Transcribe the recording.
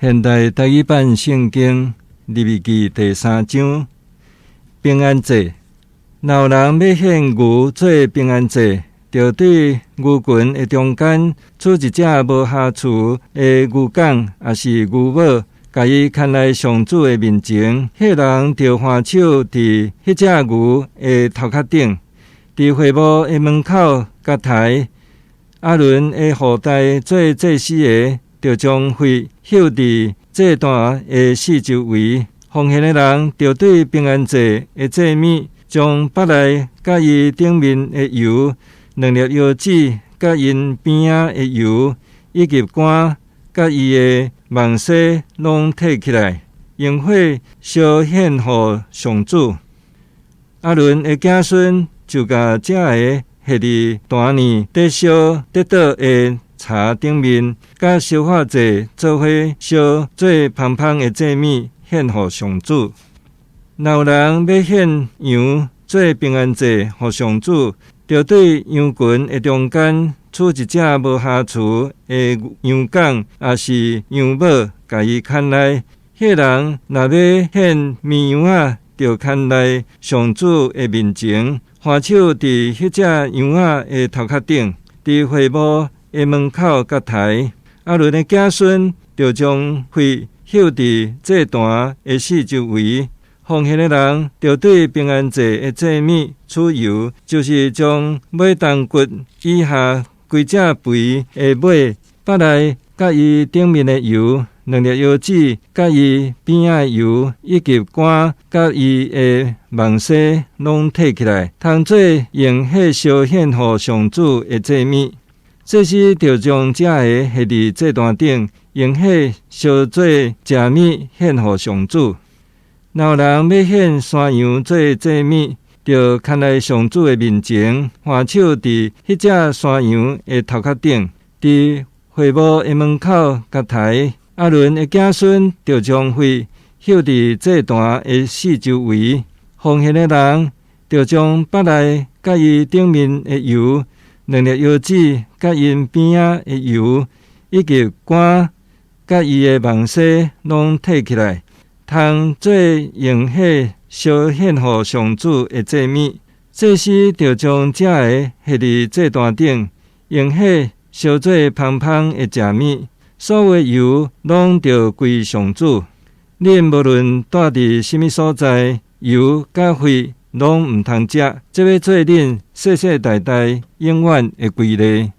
現代台語版聖經利未記第三章平安祭。若有人欲獻牛做平安祭，著對牛群的中間取一隻無瑕疵的牛犅，抑是牛母，共伊牽來上主的面前。彼人著按手佇彼隻牛的頭殼頂，佇會幕的門口共刣。亞倫的後代做祭司的，著將血澆佇祭壇的四周圍。奉獻的人著對平安祭的祭物，將腹內佮伊頂面的油，兩粒腰子佮𪜶邊仔的油，以及肝佮伊的網紗攏提起來，用火燒獻予上主。亞倫的子孫就共這个獻佇壇呢咧燒得倒的柴頂面，佮燒化祭做伙燒做芳芳的祭物，獻予上主。若有人欲獻羊做平安祭予上主，著對羊群的中間取一隻無瑕疵的羊犅，抑是羊母，共伊牽來。彼人若欲獻綿羊仔，著牽來上主的面前，按手佇彼隻羊仔的頭殼頂，佇會幕的門口共刣。亞倫的子孫著將血澆佇祭壇的四周圍。奉獻的人著對平安祭的祭物取油，就是將尾肱骨以下規隻肥的尾腹內佮伊頂面的油，兩粒腰子佮伊邊仔的油，以及肝佮伊的網紗攏提起來，通做用火燒獻予上主的祭物。祭司著將這个獻佇祭壇頂，用火燒做食物獻予上主。若有人欲獻山羊做祭物，著牽來上主的面前，按手佇彼隻山羊的頭殼頂，佇會幕的門口共刣。亞倫的子孫著將血澆佇祭壇的四周圍。奉獻的人著將腹內佮伊頂面的油，兩粒腰子佮𪜶邊仔的油，以及肝佮伊的網紗攏提起來，通做用火燒獻予上主的祭物。祭司著將這个獻佇祭壇頂，用火燒做芳芳的食物。所有的油攏著歸上主。恁無論蹛佇啥物所在，油佮血攏毋通食，這欲做恁世世代代永遠的規例。